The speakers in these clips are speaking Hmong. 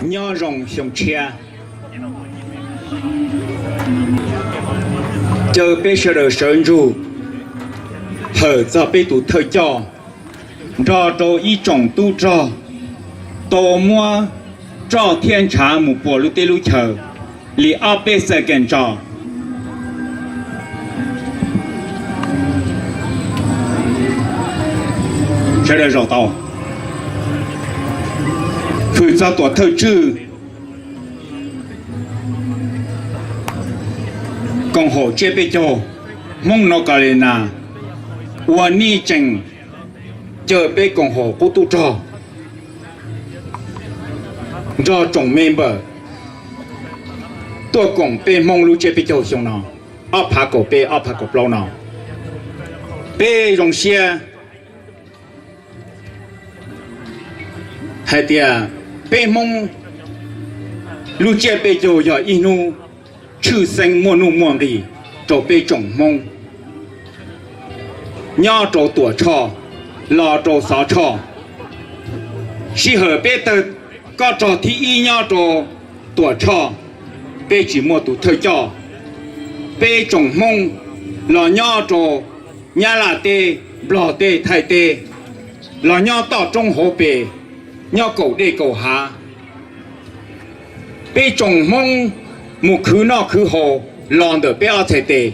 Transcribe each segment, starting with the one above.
Nyob zoo xyoo tshiab, caw peb sawv daws sawv ntsug hawm txog peb tus thawj coj nrog rau ib tsoom tub rog tau muab roj thiab ntshav mus puas lub teb lub chaws li ob peb xees kees tso. Sawv daws zaum tau. Hwm txog tuam thawj tswj koom haum tsiab peb caug Hmoob North Carolina uas nej tseem caw peb koom haum qub tub rog nrog tsoom member tuaj koom peb Hmoob lub tsiab peb caug xyoo no, ob phav kaum peb ob phav kaum plaub no. Peb zoo siab hais tias peb Hmoob lub tsiab peb caug yog ib hnub tshwj xeeb muaj nuj muaj nqis rau peb tsoom Hmoob nyob rau Tuam Tshoj los rau Xov Tshoj. Sij hawm peb tawg kob rog thib ib nyob rau Tuam Tshoj, peb tsis muaj tus thawj coj, peb tsoom Hmoob los nyob rau Nyab Laj teb, Nplog teb, Thaib teb, los nyob toj roob hauv pes, nyob kaum dej kaum hav. Peb tsoom Hmoob mus khwv noj khwv haus los ntawm peb ob txhais tes,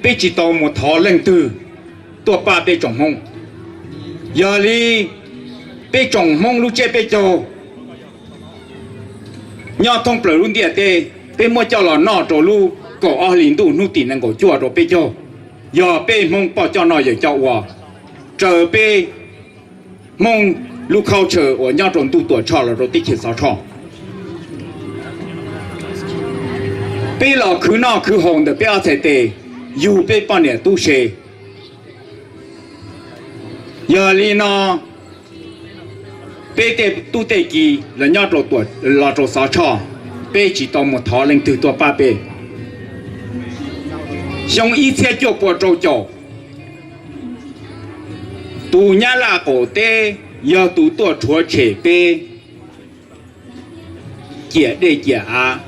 peb tsis tau mus thov leej twg tuaj pab peb tsoom Hmoob. Yog li peb tsoom Hmoob lub tsiab peb caug nyob thoob plaws lub ntiaj teb, peb muab coj los noj rau lub kaum ob hli ntuj hnub tim nees nkaum cuaj rau peb caug, yog peb Hmoob poj coj noj yawm coj ua, raws peb Hmoob lub culture uas nyob rau ntuj Tuam Tshoj los rau teb chaws Xov Tshoj. Peb los khwv noj khwv haus ntawm peb ob txhais tes, yug peb poj niam tub se. Yog li no, peb tej tub tej ki los nyob rau, los rau Xov Tshoj, peb tsis tau mus thov leej twg tuaj pab peb. Xyoo ib txhiab cuaj pua rau caum, tus Nyab Laj qaum teb yog tus tuaj rhuav tshem peb ciam dej ciam av,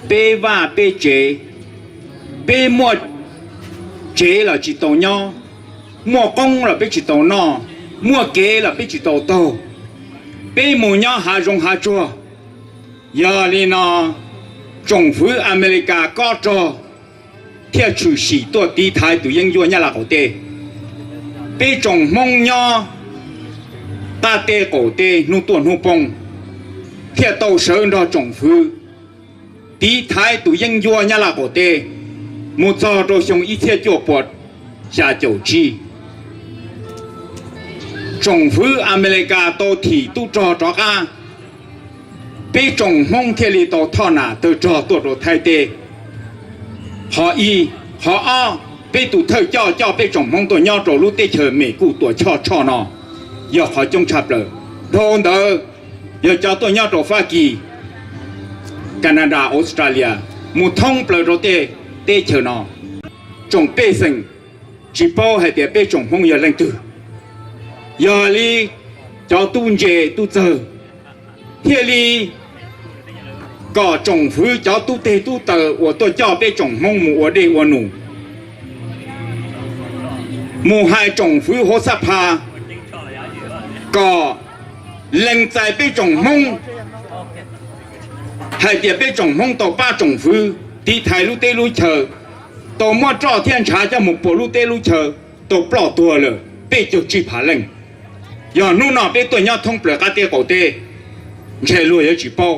peb vaj peb tsev, peb muaj tsev los tsis tau nyob, muaj qoob los peb tsis tau noj, muaj kev los peb tsis tau taug, peb mus nyob hav zoov hav tsuag. Yog li no, tsoom fwv Amelikas kob rog thiaj tshwm sim tuaj tiv thaiv tus yeeb ncuab Nyab Laj qaum teb. Peb tsoom Hmoob nyob qab teb qaum teb hnub tuaj hnub poob, thiaj tau sawv nrog tsoom fwv tiv thaiv tus yeeb ncuab Nyab Laj qaum teb mus txog rau xyoo ib txhiab cuaj pua xya caum tsib. Tsoom fwv Amelikas tau thim tub rog rov qab, peb tsoom Hmoob thiaj li tau thoj nam tawg rog tuaj rau Thaib teb. Qhov ib, qhov ob, peb tus thawj coj coj peb tsoom Hmoob tuaj nyob rau lub teb chaws Mes Kuj Tuam Tshoj Tshoj no yog qhov coob tshaj plaws. Dhau ntawd yog cov tuaj nyob rau Fab Kis, Canada, Australia, mus thoob plaws rau tej teb chaws no. Tsoom pej xeem tsis paub hais tias peb tsoom Hmoob yog leej twg. Yog li cov tub ntse tub txawg thiaj li kom tsoom fwv cov tub teg tub taws uas tuaj coj peb tsoom Hmoob mus ua dej ua num, mus hais tsoom fwv hauv xab pha kom lees txais peb tsoom Hmoob hais tias peb tsoom Hmoob tau pab tsoom fwv tiv thaiv lub teb lub chaws, tau muab roj thiab ntshav coj mus puas lub teb lub chaws, tau ploj tuag lawm peb caug tsib phav leej. Yog hnub no peb tuaj nyob thoob plaws qab teb qaum teb, ntshe luag yuav tsis paub.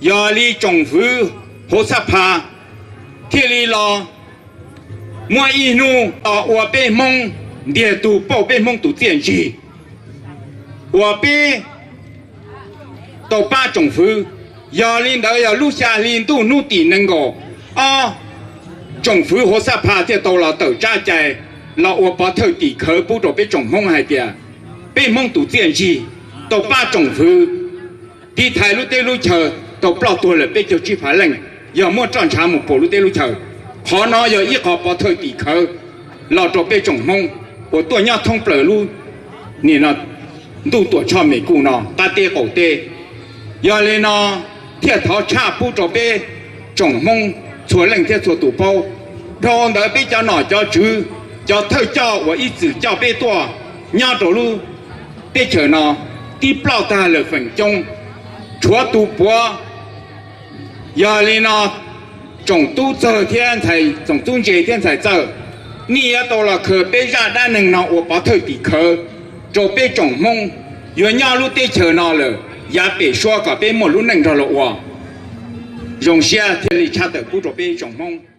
Yog li tsoom fwv hauv xab pha thiaj li los muab ib hnub los ua peb Hmoob ntiag tug pauj peb Hmoob tus txiaj ntsig uas peb tau pab tsoom fwv. Yog li ntawd yog lub xya hli ntuj hnub tim nees nkaum ob, tsoom fwv hauv xab pha thiaj tau los tawm tsab cai los ua pov thawj tim khawv pub rau peb tsoom Hmoob hais tias peb Hmoob tus txiaj ntsig tau pab tsoom fwv tiv thaiv lub teb lub chaws tau ploj tuag lawm peb caug tsib phav leej, yog muab roj ntshav mus puas lub teb lub chaws. Qhov no yog ib qho pov thawj tim khawv los rau peb tsoom Hmoob uas tuaj nyob thoob plaws lub nim no ntuj Tuam Tshoj Mes Kuj no qab teb qaum teb. Yog li no thiaj thov tshaj pub rau peb tsoom Hmoob txhua leej thiab txhua tus paub. Dhau ntawd peb cov nom cov tswv, cov thawj coj uas ib txwm coj peb tuaj nyob rau lub teb chaws no tib ploj tag lawm feem coob, tshuav tus puav. Yog li no tsoom tub txawg thiab ntxhais, tsoom tub ntse thiab ntxhais txawj, nej yuav tau los khaws peb zaj dab neeg no ua pov thawj tim khawv rau peb tsoom Hmoob yuav nyob lub teb chaws no lawm yav pem suab kom peb muaj lub neej nrog luag ua. Zoo siab thiaj li tshaj tawm pub rau peb tsoom Hmoob.